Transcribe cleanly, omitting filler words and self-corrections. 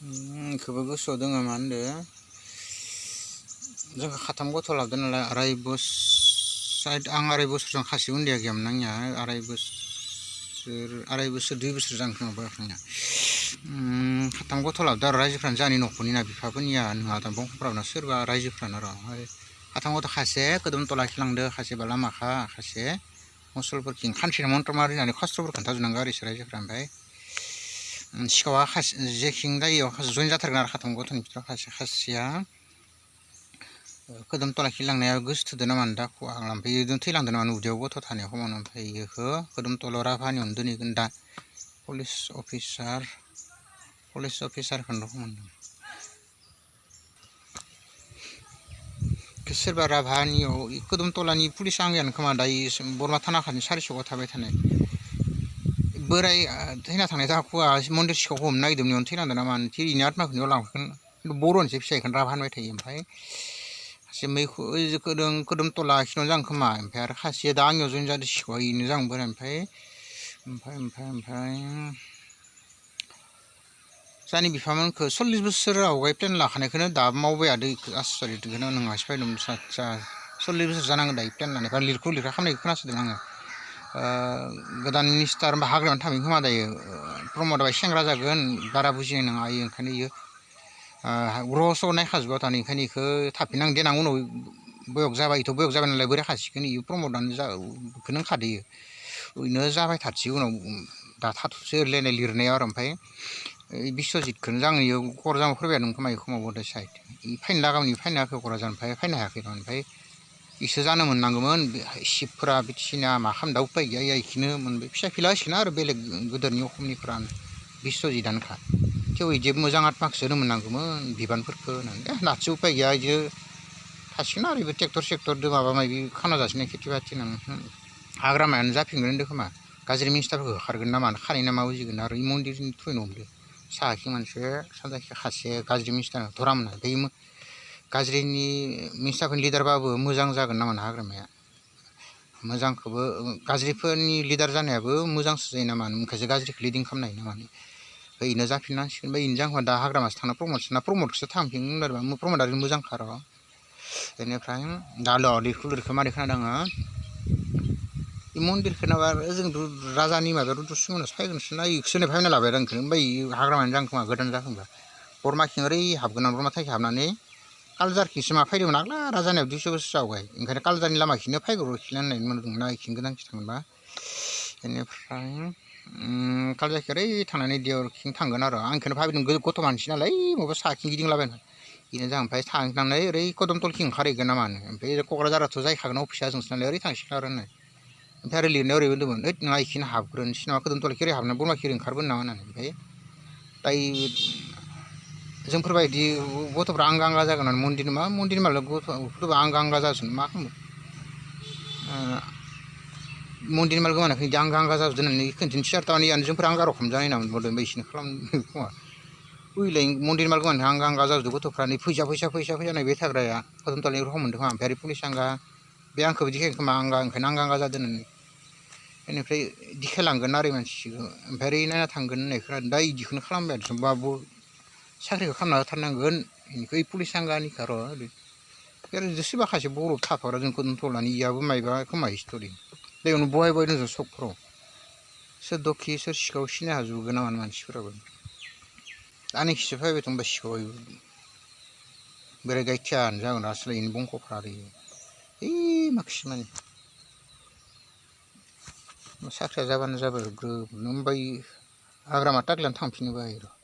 खोबो गोसोआव दङ मा होनदो जोंहा खाथाम गथ' लादों नालाय आराय बोसोरजों खासि उन्दैया गैयामोन आंनिया आराय बोसोर 2 बोसोर जानो खोमा आंनिया खाथाम गथ' लादों आरो रायजोफ्रानो जोंहानि न'खरनि ना बिफाफोरनिया नङा दा बंख'फ्रावनो सोरबा रायजोफ्रानो र' खाथाम गथ' खासे गोदोमथ' लाखिलांदो खासेबा लामाखा खासे मुसलफोरखिं खानसेनो मन्त्र मारि होननानै खस्त्र'फोर खोन्थाजोबनांगौ आरो इसोर रायजोफ्रा ओमफ्राय सिखावा जेखिं जायो जइन जाथारगोन आरो खाथाम गथ'नि बिथोराव खासेया खोदोमथ' लाखिलांनाया गोसोथोदों नामा दा ओमफ्राय इयो थैलांदों नामा उदैयाव गथ' थानाय समावनो ओमफ्राय इखौ खोदोमथल राभानियावनो दोनहैगोन दा पुलिस अफिसारखौनो मोनदों सोरबा राभानियाव खोदोमतलानि पुलिस आंनियानो खोमा दायो बरमा थाना खाथिनि 400 थाबाय थानाय बोराय थैना थांनाय दाखुआ मन्दिर सिखावखौ हमनो नागिरदोंमोन इयावनो थैलांदों नामा इनि आत्माखौ इयाव लांफैगोन बर'निसो फिसाइखौनो राभा होनबाय थायो ओमफ्राय सासे मैखौ खोदोमतला खिनाव जागोन खोमा ओमफ्राय आरो खासेया दा आंनियाव जइन जादों सिखावा इनो जागोन बोराय ओमफ्राय जानि बिफामोनखौ 40 बोसोर आवगाय प्लेन लाखानायखौनो दा मावबाय थादों आसरितखौनो नङासो फायदोंमोन 40 बोसोर जानांगौ दायो प्लेन लानायफ्रा लिरखा खालामनायखौ खोनासंदों आङो गोदान मिनिस्टार बा हाग्रामायाव थांगोन खोमा दायो प्रमदआ सेंग्रा जागोन बारा बुजिनाय नङा इयो ओंखायनो इयो रस' नायखाजोबा थानो ओंखायनो इखौ थाफिननांगोन देनां उनाव बयग जाबाय नालाय बोराय खासिगोन इयो प्रमदआनो बेखौनो होनखादो इयो ओरैनो जाबाय थाथोंसै उनाव दा थाथ'सै ओरैलायनाय लिरनायाव आरो ओमफ्राय बिश्वजितखौनो आङो इयाव क'क्राझाराव फैबाय खोमा एखमाव बडे साइड फैनो लागामोन फैनो हायाखै क'क्राझारनिफ्राय फैनो हायाखै ओमफ्राय इसो जानो मोननांगौमोन शिबफोरा बिदिसिना मा खालामदा उपाय गैया इखौनो मोनबाय फिसा फिला होसिगोन आरो बेलेग गोदोरनि अखमनिफ्रा बिश्वजितआनोखा थेवबो इदि मोजां आत्माखौसो होनो मोननांगौमोन बिबानफोरखौ होननानै नाथि उपाय गैया इदि थासिगोन आरो इबो ट्रेक्टर सेक्टरजों माबा माबि खाना जासिनाय खेथि बाथि हाग्रामायानो जाफिनगोन होनदों खोमा गाज्रि मिनिस्टारफोरखौ होखारगोन ना मानो खानाय ना मा बुजिगोन आरो इ मन्दिरनि थुयैनो हमदों साहाखै मोनसे सानजाखै खासे गाज्रि मिनिस्टार धरामोना बै गाज्रिनि मिनिस्टारफोरनि लिडारबाबो मोजां जागोन ना मानो हाग्रामाया मोजांखौबो गाज्रिफोरनि लिडार जानायाबो मोजांसो जायो ना मानो ओंखायसो गाज्रिखौ लिडिं खालामनाय ना मानो इनो जाफिननांसिगोन ओमफ्राय इनो जांखा दा हाग्रामासो थांना प्रमदखौसो थांफिन होनबा प्रमदआ मोजांखा र' बेनिफ्राय दा लिरखौ मारै खोनादों आङो इ मन्दिरखौ नाबा जों राजानि माबायाव रुद्रसिंहनावसो फैगोनसो ना इखौसो होनना फायना लाबाय आरो ओंखायनो ओमफ्राय हाग्रामायानो जागोन खोमा गोदान जागोनबा बरमाखिं ओरै हाबगोन आं बरमा थाइखि हाबनानै कालजारखिसो मा फैदोंमोन आग्ला राजानियाव 200 बोसोर आवगाय ओंखायनो कालजारनि लामाखिनो फैग्रोखिनो होननाय मोनदोंमोन इखिनो गोदानखि थांगोनबा बेनिफ्राय कालजारखि ओरै थांनानै देवरखिं थांगोन आरो आं बेखौनो भाबिदों गथ' मानसि नालाय माबा साहाखिं गिदिंलाबायना बेनो जागोन ओमफ्राय थांनानै ओरै कदमतलखिं ओंखारहैगोन ना मानो ओमफ्राय क'क्राझाराथ' जायखागोन अफिसा जोंसो नालाय ओरै थांसिगोन आरो होननाय ओमफ्राय आरो लिरनायाव ओरै होनदोंमोन नङा इखिनो हाबग्रोनोसै नामा खोदोमतलखि ओरै हाबना बरमाखि ओरै ओंखारबोनो नामा होननानै ओमफ्राय दायो जोंफोरबायदि गथ'फ्रा आंगा आंगा जागोन मन्दिरनि मालाय गथ'फोरबा आंगा आंगा जाजोबगोन मा खालामो मन्दिरनि माल गोमानायखौ इदि आंगा आंगा जाजोबदों होननानै खोन्थिनो थियारथारमाने इयानो जोंफोर आंगा रखम जानाय नामोन बदों ओमफ्राय इसोरनो खालामदों खोमा ओइलाय मन्दिरनि माल गोमानाय आंगा आंगा जाजोबदों गथ'फ्रा नै फैसा होनाय बे थाग्राया खोदोमतलनि रखम मोनदों खोमा ओमफ्राय आरो पुलिस आंगा बे आंखौबो दिखायगोन खोमा ओंखायनो आंगा आंगा जादों होननानै बेनिफ्राय दिखायलांगोन आरो मानसिखौ ओमफ्राय ओरै नायना थांगोन होननाय खोनादों दा इदिखौनो खालामबाय आरो बाबु साख्रिखौ खालामना होथारनांगोन इनिखौ पुलिस आंगानिखा र' ओरै सोरबा खायसे बर' थाफाग्रा जों खोदोमतलानि इयाबो मायबा खोमा हिस्ट'रि दैयावनो बहाय जों सकफ्राव सोर दखि सोर सिखाव सिनाय हाजोबगोन नामा मानसिफोराबो आंनिखिसो फैबाय दं होनबा सिखाव बोराय गायथियानो जागोन आसोल इनि बंख'फ्रा आरो माखासे माने साख्रिया जाबानो जाबाय ग्रोबनो ओमफ्राय हाग्रामा टाग्लायानो थांफिननो बायो र'